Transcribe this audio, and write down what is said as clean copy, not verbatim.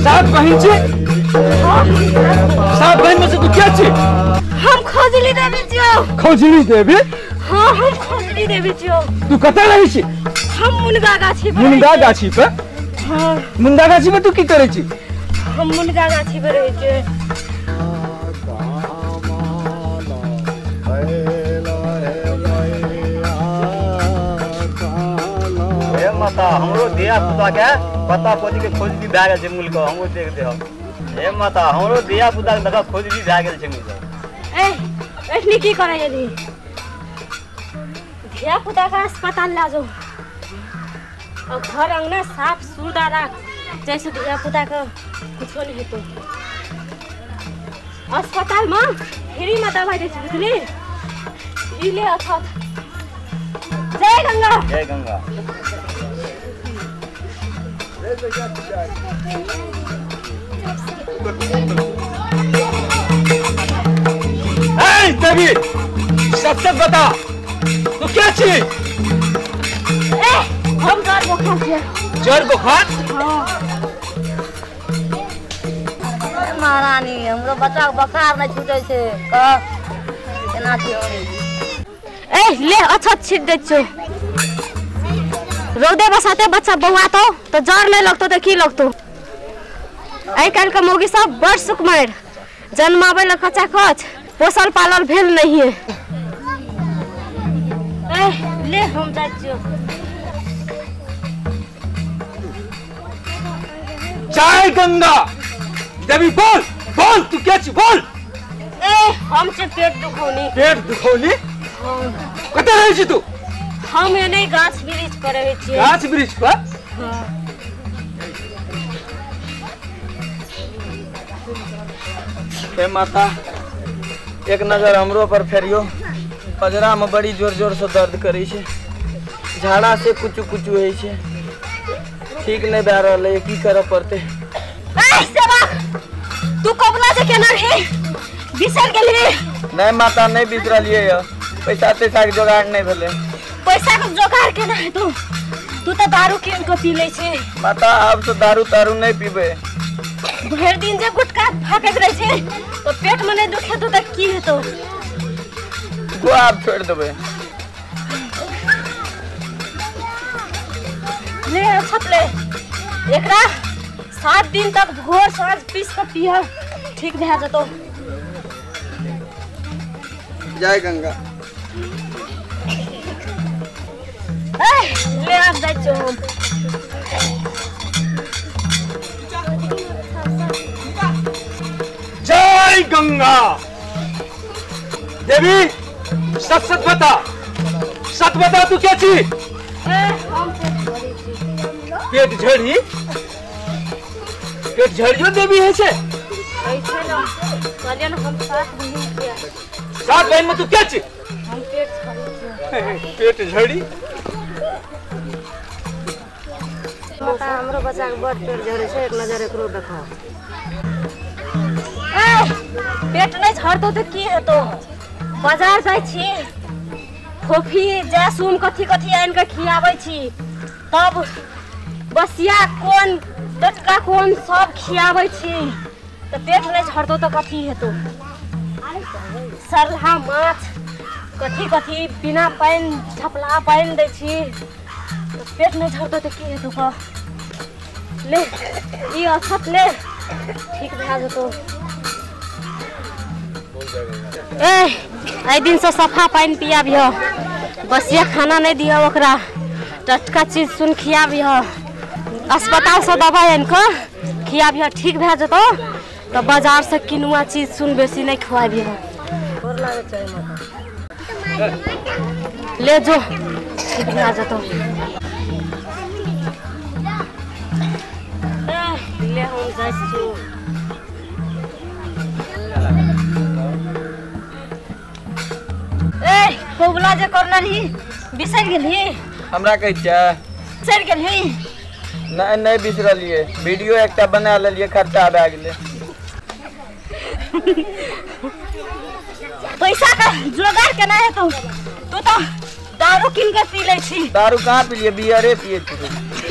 सात बहिन छी? सात बहिन में से तू क्या छी? हम खोजली देवी छियो। खोजली देवी? हाँ, हम खोजली देवी छियो। तू कतऽ रहै छी? हम मुनगा गाछी पर। मुनगा गाछी पर? हाँ। मुनगा गाछी पर तू की करै छी? हम मुनगा गाछी पर रहै छियै। माता हमरो धिया पुता के पता पोती के खोजली भए गेल छै मूल के, हमरो देख दे। हे माता हमरो धिया पुता के देखा खोजली भए गेल छै मूल के। ए एखनी की करै यदि धिया पुता के अस्पताल ला जाओ और घर अंगना साफ सुथरा राख, जैसे धिया पुता के कुछो नहीं हेतौ। अस्पताल में फ्री में दवाई दै छै, बुझली? ई ले अथत। जय गंगा। जय गंगा। ए देवी, सब सब बता तू क्या छी? ए हम जर बुखार छियै। जर बुखार? हाँ। महारानी हमरो बच्चा के बुखार नहीं छूटे छै, कह केना छै? ए ले अच्छा छिट दै छियौ। रौदे बसाते बच्चा बौआतो तो जर नहीं लगतो तो की लगतो? आइ काल्हि के मौगी सब बड़ सुकुमारि, जन्माबै लए खचाखच, पोसल पालल भेल नहीं है। ए ले हम जाइ छियौ। जय गंगा। देवी बोल बोल तू क्या छी बोल। ए हम छै पेट दुखौनी। पेट दुखौनी? हाँ। कतऽ रहै छी तू? हम एने गाछ वृक्ष पर रहै छियै। गाछ वृक्ष पर? हाँ। हे माता एक नजर हमरो पर फेरियो, पजरा में बड़ी जोर जोर से दर्द करै छै, झाड़ा से कुचु कुचु होइ छै, ठीक नहीं भए रहल है, की करऽ पड़तै? ए सेवक, तू कबला जे केना रही बिसर गेली? नहीं माता नहीं बिसरलियै य, पैसा तैसा के जोगाड़ नहीं भेलै। पैसा के जोगाड़ केना हेतौ? तू तऽ दारू कीन के पी लै छै। माता आब तो दारू तारू नहीं पीबै। भरि दिन जे गुटखा फाकैत रहै छै तो पेट में नहीं दुखेतौ तऽ की हेतौ? गो आब छोड़ देबै। ले छत ले, एकरा 7 दिन तक भोर साँझ पीस के पीह, ठीक भए जेतौ। जय गंगा। ए ले आब जाइ छियौ हम। जय गंगा। देवी सत सत बता, सत बता तू क्या छी? हम पेट झड़ी छी। पेट झड़ी? पेट झड़ियो देवी है छै? ऐसे ना कहलियै ना हम 7 बहिन छियै। 7 बहिन में तू क्या छी? हम पेट झड़ी छियै। पेट झड़ी? माता हमरो बच्चा के बड़ पेट झड़ै छै, एक नजर एकरो देखाओ। ए पेट नहीं झड़तौ तऽ की हेतौ? बाजार जाइ छी, फोफी जैसूम कथी कथी आनि के खियाबै छी, तब बसिया कोन टटका कोन सब खियाबै छी तऽ पेट नहि झड़तौ तऽ कथी हेतौ। सरहा माछ कथी कथी बिना पानि झपला पानि दै छी तऽ पेट नहि झड़तौ तऽ की हेतौ कह। ले ई औषध ले ठीक भए जेतौ। ए एहि दिनसँ सफा पानि पियाबिह, बसिया खाना नहि दिह ओकरा, टटका चीज सुन खियाबिह, अस्पतालसँ दबाइ आनि कऽ खियाबिह, ठीक भए जेतौ। तऽ बाजारसँ किनुआ चीज सुन बेसी नहि खुआबिह। ले जो ठीक भए जेतौ। ले हम जाइ छी। ए कबुला जे करने रही बिसरि गेलही? हमरा कहै छै बिसरि गेलही? नहि नहि बिसरलियै, वीडियो एकटा बना लेलियै, खर्चा भए गेलै। पैसा के जोगाड़ केना हेतौ? तू तऽ दारू कीन के पी लै छी। दारू कहाँ पिलियै, बियरे पियै छी।